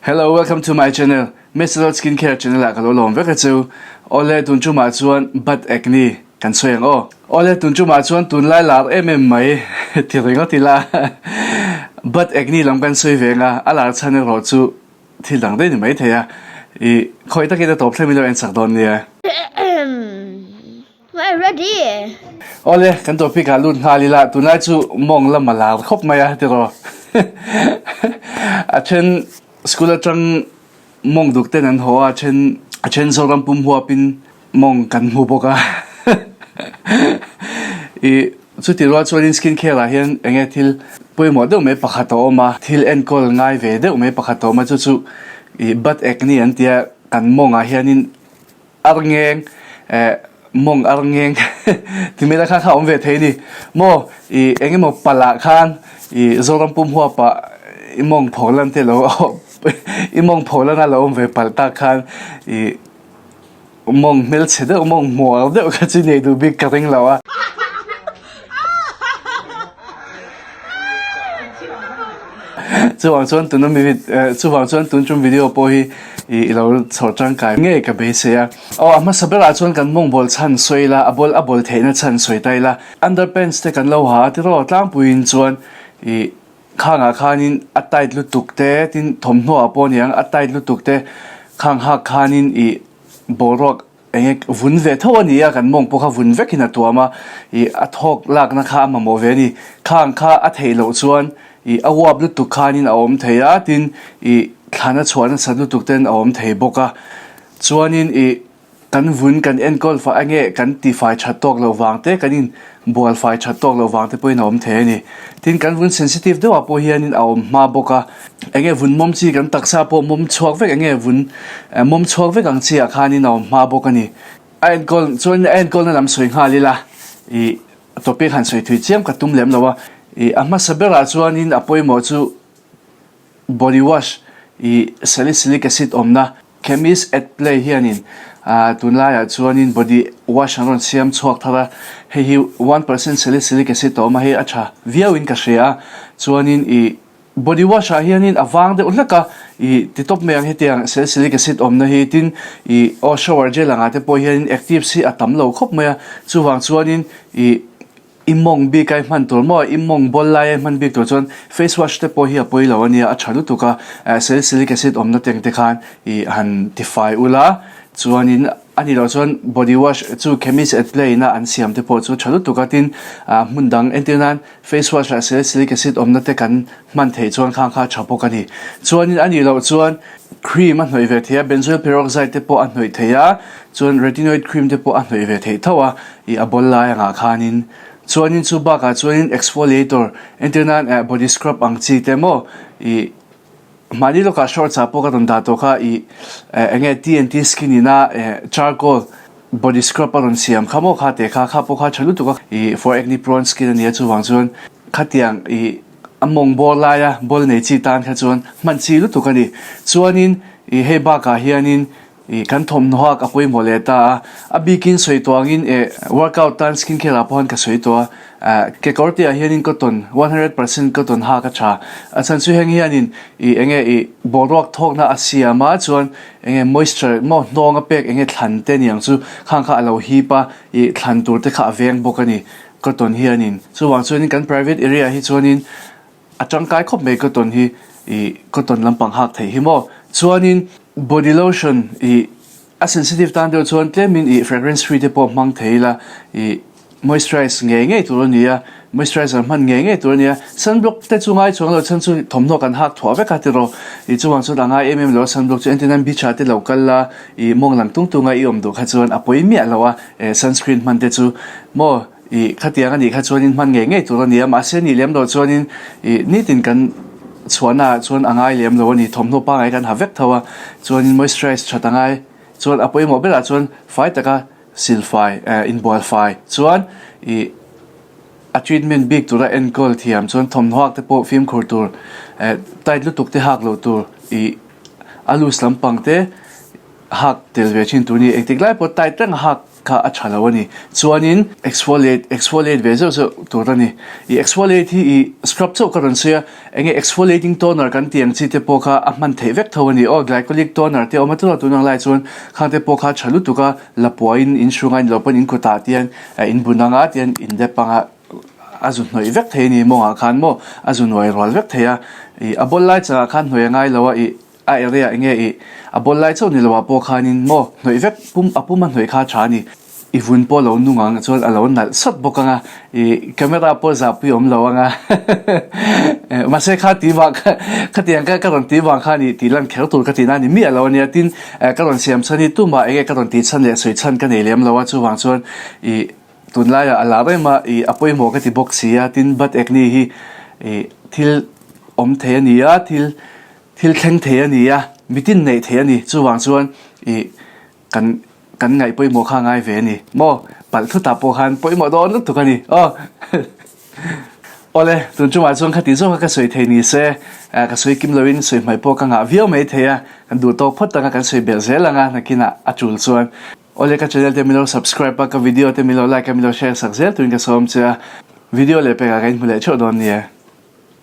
Hello welcome to my channel Mr Skincare channel ah ka lo lawm vek a chu. Awle tun tumah chuan butt acne kan sawi ang aw. Awle tun tumah chuan tunlai lar em em mai ti ringawt ila butt acne lam kan sawi ve anga a lar chhan erawh chu thil dang daih ni mai thei a. I khawi takin a tawp thlem ilo en chak dawn nia. We're ready! Awle, kan topic ah lut nghal ila, tunlai chu mawng lam a lar khawp mai a tiraw. A then school atang mawng duk ten an haw a, a then a then Zoram pum huapin mawng kan hmu bawk a. I chuti rual chuanin skin care ah hian enge thil pawimawh deuh mai pakhat a awm a, thil enkawl ngai ve deuh mai pakhat a awm a, chu chu i butt acne an tia kan mawngah hianin Ar ngeng eh mawng ar ngeng ti mai la khan kha awm ve thei ni maw i eng emaw palh ah khan i Zoram pum huap ah i mawng pho lan te lo i mawng pho lan a lo awm ve palh tak khan i mawng hmelchhe deuh mawng hmuar deuh kha chu nei duh bik ka ring lo a. Chuvang chuan tuna mi chuvang chuan tun tum video pawh hi i lo chhawr tangkai ngei ka beisei a. Aw a hmasa berah chuan kan mawngbawl chhan sawi ila a bawl a bawl theihna chhan sawi ta ila underpants te kan lo ha a tiraw tlangpuiin chuan i khangah khanin a tight lutuk te tin thawmhnaw ah pawh a ni ang a tight lutuk te khang hak khanin i boruak Enge vun ve tho a ni a, kan mawng pawh kha vun vekin a tuam a, ih a thawk lakna kha a mamawh ve a ni. Khang kha a theih loh chuan ih a uap lutuk khanin a awm thei a, tin ih thlan a chhuah nasat lutuk ten a awm thei bawk a. Chuanin ih kan vun kan enkawl fah enge kan tifai that tawk loh vang te, kan in bual fai that tawk loh vang te pawhin a awm thei a ni. Tin kan vun sensitive deuhah pawh hianin a awm hma bawk a. Enge vun mawm chi kan taksa pawh mawm chhuak vek enge vun mawm chhuak vek ang chi ah khanin a awm hma bawk a ni. A enkawl chuan a enkawlna lam sawi nghal ila ih topic han sawi thui chiam ka tum lem lo a. Ih a hmasa berah chuanin a pawimawh chu body wash ih salicylic acid awmna Chemist at play hianin tunlaiah chuanin body wash an rawn siam chhuak thar a, hei hi 1% salicylic acid a awm a, hei a tha viauin ka hria a, chuanin ih body wash ah hianin a vang deuh hlek a, ih ti tawp mai ang hetiang salicylic acid awmna hi tin ih aw shower gel angah te pawh hianin actives hi a tam lo khawp mai a, chuvang chuanin ih I mawng bik ai hman tur maw? I mawng bawl lai ai hman bik tur chuan face wash te pawh hi a pawi lo a nia, a tha lutuk a, salicylic acid awmna teng te khan i han tifai ula, chuanin a nih loh chuan body wash chu chemist at play ina an siam te pawh chu a tha lutuk a, tin hmun dang entir nan face wash ah salicylic acid awmna te kan hman theih chuan khang kha a tha bawk a ni. Chuanin a nih loh chuan cream a hnawih ve thei a, benzoyl peroxide te pawh a hnawih thei a, chuan retinoid cream te pawh a hnawih ve theih tho a, ih a bawl lai angah khanin chuanin chu bakah chuanin exfoliator entir nan eh body scrub ang chi te maw ih mahni lawkah shorts ah pawh ka rawn dah tawh kha ih eh eng nge TNT skin ina eh charcoal body scrub a rawn siam kha maw kha teh kha kha pawh kha tha lutuk a ih for acne prone skin a nia chuvang chuan khatiang ih a mawng bawr laia bawl nei chi tan kha chuan hman chi lutuk a ni chuanin ih hei bakah hianin Ih kan thawmhnaw a ka pawimawh leh ta a, a bikin sawi tawh angin eh workout tan skin care ah pawh han ka sawi tawh a, eh kekawr tih ah hianin cotton 100% cotton hak a tha, a chhan chu heng hianin ih enge ih boruak thawkna a siam a chuan enge moisture maw hnawng a pek enge thlan te niang chu khang kha a lo hip a ih thlan tur te kha a veng bawk a ni cotton hianin chuvang chuanin kan private area ah hi chuanin A tangkai khawp mai cotton hi ih cotton lampang hak theih hi maw? Chuanin body lotion ih a sensitive tan deuh chuan tlemin ih fragrance free te pawh hmang thei ila ih moisturize ngei ngei tur a ni a, moisturizer hman ngei ngei tur a ni a, sunblock te chu ngai chuang lo chhan chu thawmhnaw kan hak thuah vek a tiraw ih chuvang chuan a ngai em em lo a sunblock chu entirnan beach ah te lo kal la ih mawng lang tung tung a i awm duh kha chuan a pawi miah lo a eh sunscreen hman te chu maw. Ih, khatiang a nih kha chuanin hman ngei ngei tur a ni a, mahse nih lem loh chuanin ih nitin kan chhuahna ah chuan a ngai lem lo a ni, thawmhnaw pangngai kan ha vek tho a, chuanin moisturize that a ngai, chuan a pawimawh berah chuan fai taka silfai eh inbual fai chuan ih a treatment bik tura enkawl thiam chuan thawmhnaw hak te pawh fimkhur tur eh tight lutuk te hak loh tur ih a loose lampang te hak tel ve thin tur a ni, engtik lai pawh tight reng a hak. kha a tha lo a ni. Chuanin exfoliate exfoliate ve zeuh zeuh tur a ni. I exfoliate hi i scrub chauh ka rawn sawi a, enge exfoliating toner kan tih ang chi te pawh kha a hman theih vek tho a ni. Aw glycolic toner te a awm a tuna tun ang lai chuan khang te pawh kha a tha lutuk a, lapuain in hrunga in lo pawn in kutah te hian in bun anga tihian in dep anga a zu hnawih vek thei a ni mawngah khan maw a zu nuai rual vek thei a, ih a bawl lai changah khan hnawih a ngai lo a ih A area enge i a bawl lai chauh ni lo ah pawh khanin maw hnawih vek pum a pum a hnawih kha a tha a ni. I vun pawh lo nung ang chuan a lo nalh sawt bawk ang a, i camera pawh zahpui awm lo ang a mahse kha tih vang kha khatiang ka ka rawn tih vang khan i tih lan kher tur ka tihna a ni miah lo a nia tin ka rawn siam chhan hi tumah enge ka rawn tih chhan leh sawi chhan ka nei lem lo a chuvang chuan i tunlaiah a lar em a i a pawimawh ka ti bawk si a tin bat acne hi i thil awm thei a ni a thil Thil thleng thei a ni a, mitin neih thei a ni. Chuvang chuan ih kan kan ngaih pawimawh kha a ngai ve a ni. Maw? Palh thutah pawh khan pawimawh dawn lutuk a ni. Aw. Awle, tun chungah chuan khati zawk a ka sawi thei ni se, ka sawi kim loin sawi hmaih pawh ka ngah viau mai thei a, kan duh tawk phawt anga kan sawi belh zel anga nakinah a tul chuan. Awle, ka channel te min lo subscribe a, ka video te min lo like a, min lo share sak zel turin ka sawm che a. Video leh pekah ka inhmu leh theuh dawn nia.